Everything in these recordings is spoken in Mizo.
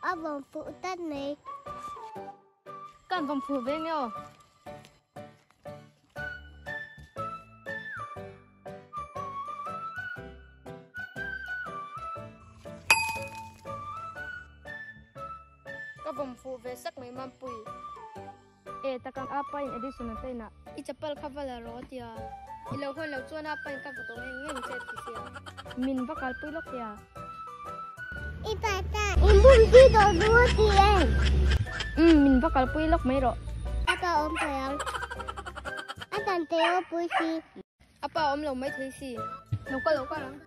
A vawm fuh tlat mai. Kan vawm fuh ve nge aw. Ka vawm fuh ve sak mai Mampui. E taka a pain Edison a hnenah i chapal kha va la rawh a ti a, i lo hawn loh chuan a pain ka va tawh ngeng ngeng che a ti sia. Min va kalpui lawk tia. I tata i bum ti tawh duh a ti em? Umm min va kalpui lawk mai rawh. A pa awm thei ang. A tan te aw pui si. A pa awm lo mai thei si. Lo kal lo kal ang.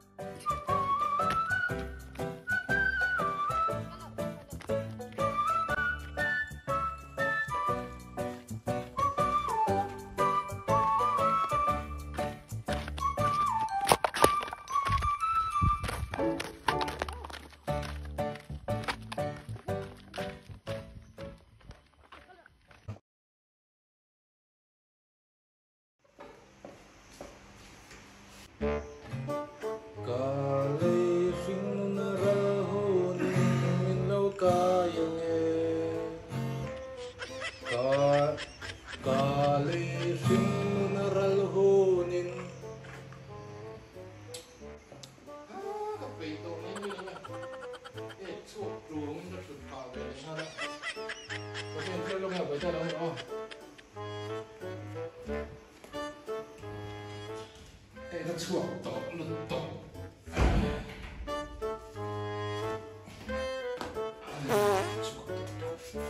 Ka lei hring nun ral hun min lo kai ang e. Ka ka lei hring nun ral hunin. Ka peih tawh mai mai lo e. Ek chhuak ṭungin ka ṭhut phah ve leh nghal a. Ka pen thar lawk e a bawihtah lo rawh aw. Hei ka chhuak tawh lut tawh. Chhuak tawh.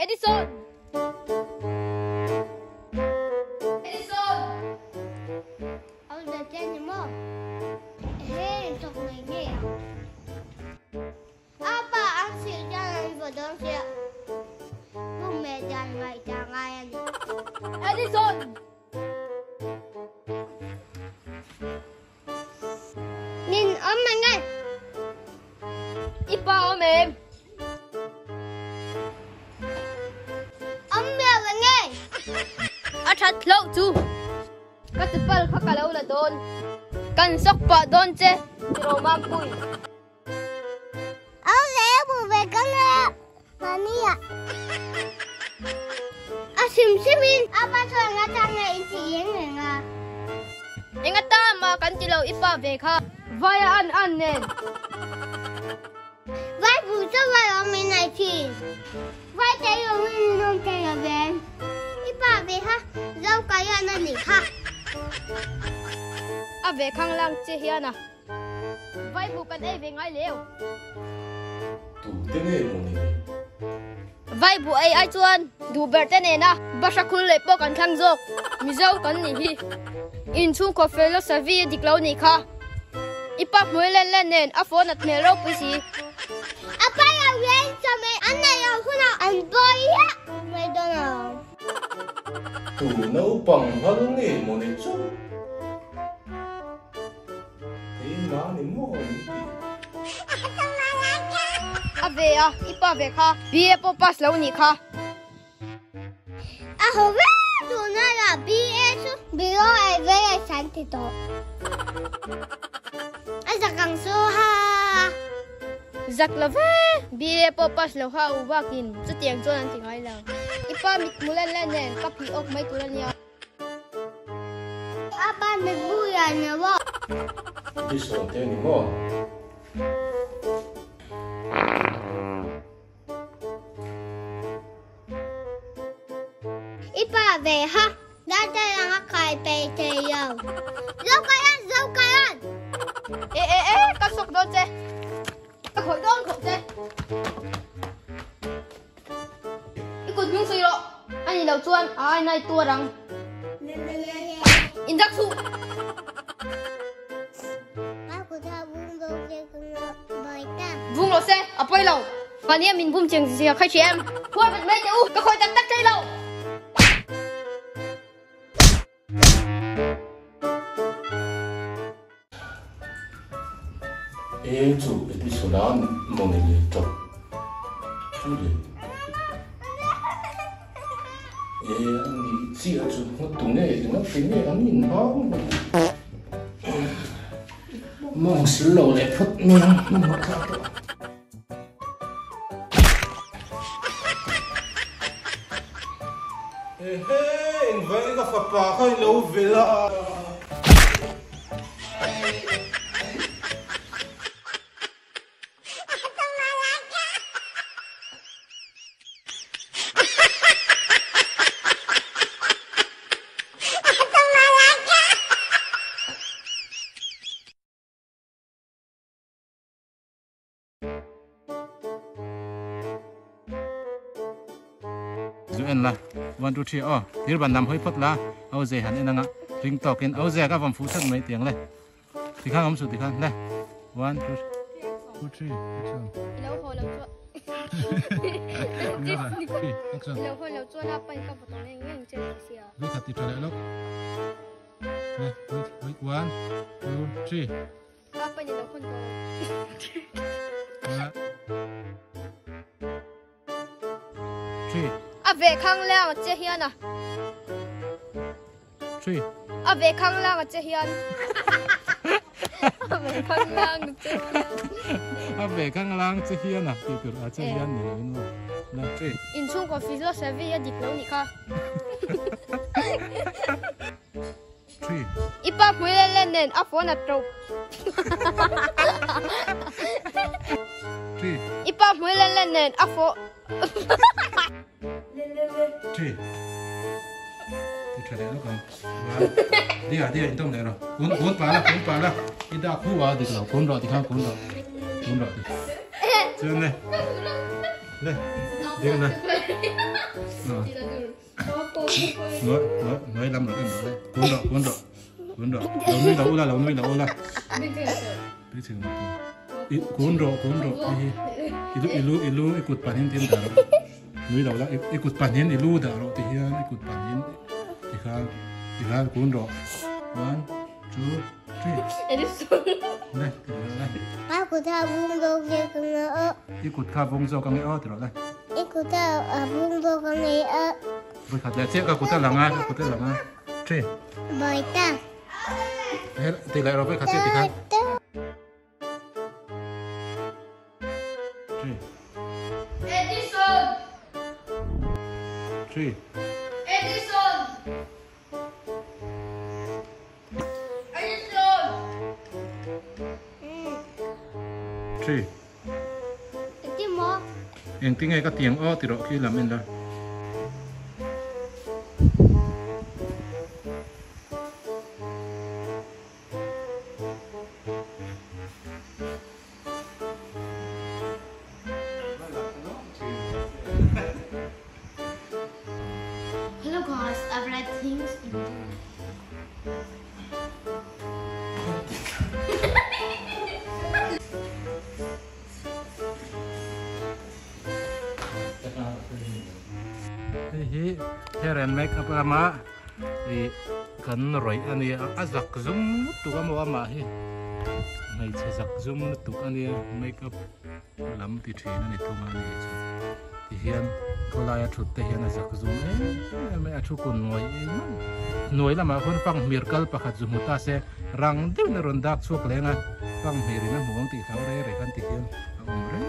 Edison! Edison! Ông già trên ni maw? Ehe, chawk ngei ngei ang. A pa an hrilh hian an vaw dawn sia. Bum meh dan ngaihtuah ngai a ni. Edison! Nin awm ang e. I pa awm em? Awm miau ang e. A that hlauh chu. Ka chapal kha ka lo la dawn. Kan sawk pah dawn che tiraw Mampui. Au le bu ve ka nge mani ah. A sim sim in a pa chuan nga tang nge in ti eng reng a. Enga ta ma kan ti lo i pa ve kha. Vai a an an nen. Vai bu chu vai awm in ai thin. Vai te awm in in awm thei lo ve. I pa ve kha zo kai an a nih kha. A ve khang lang che hian a. Vai bu kan ei ve ngai leu. Tu te nge maw ni? Vai bu ei ai chuan duh ber te nena bahra khul leh pawh kan thlang zawk. Mizo kan nih hi. Inchhungkaw philosophy a dik lo nih kha. I pa hmui len len nen a phone at hmel ropui si. A pa lo hian chawhmeh an neih loh hunah an bawi hiah mai dawn ang. Tu naupang hal nge maw ni chu? Keimah ni maw min ti. A ve a, i pa ve kha. BA pawh pass lo nih kha. A ho ve tuna la BA chu below average an ti tawh. A zak ang chu ha. Zak lo ve, BA pawh pass lo kha u bakin chutiang chuan an ti ngai lo. I pa mitmu lan lan nen ka phih awk mai tur a nia. A pa mitmu lian lo a. I sawn te ni maw? I pa ve ha, data lang a khai pe thei lo. Zo kai an, zo kai an! E e e, ka sawk dawn che. Ka khawih dawn khawp che. aina i tuar ang. In dak suh. Vung lo se, a pawi lo. Mahni a min bum chiang zia khai ṭhi em? Huai vat mai teh u, ka khawi tak tak thei lo. E chu episode-a mawni le ṭawp chu le. E a nih chiah chu ngawt tu nge engah ti nge an inhau mai. Mawng sil lo leh phawt mai ang hmanhmawh thlak tawh. Ehe, engvangin ka fapa kha i lo vil a? Zu en la 1 2 3 aw thir ban lam hawi phawt la au ze han en anga ring tawkin au ze ka vam fuh chat mai tiang le tikhan awm suh tikhan le 1 2 2 3 action Ilo haw lo chuan action Ilo haw lo chuan a pain ka vawt ang eng eng che ti sia. Vui khat ti tha leh lawk le vui 1 2 3 Ka pain ilo hawn tawh lo. A ve khang lang a che hian a. A ve khang lang a che hian. A ve khang lang a che hian. A ve khang lang che hian a tih tur a che hian ni lo in maw. La three. Inchhungkaw philosophy a dik lo nih kha. I pa hmui len len nen a phone a to. I pa hmui len len nen a pho. Dia dia in tom leh rawh. Kun kun pa la kun pa la. I dak hu a dik lo kun rawh tikhan kun rawh. Kun rawh ti. Chuan le. Le. Ding na. Nói lắm rồi em nói cuốn rồi cuốn rồi cuốn rồi lâu nuôi lâu la lâu nuôi lâu la biết chừng cuốn rồi cuốn rồi ilu ilu ilu ikut panin tin da rồi nuôi lâu la ikut panin ilu da rồi thì hian ikut panin thì khan thì khan cuốn rồi one two three đây đây Ba của ta vung vô kia con ngựa. Ikut kha vung zo ka nge aw ti rawh le. Ikut kha vung vô ka nge aw. Vui khat leh chiah ka kut a lang a, ka kut a lang a. Three. Bawi ta. He ti leh rawh vui khat chiah ti khan. Three. Edison. Three. Edison. Edison. Three. Engtin maw? Engtin nge ka tiang aw ti rawh khi lam en la. Hello guys, I've read things in Hei hi hair and makeup lama ih kan rawih a nia a zak zum lutuk a maw amah hi hmeichhe zak zum lutuk a nia makeup lam ti thin a ni thung a ni chu tihian khawlaia thut te hian a zak zum em em mai a thu kun nuai em em hnuai lamah khawn fanghmir kal pakhat zu hmu ta se rang deuhin a rawn dak chhuak leng a fanghmir in a hmu ang tih hlau rei rei khan tihian a awm reng.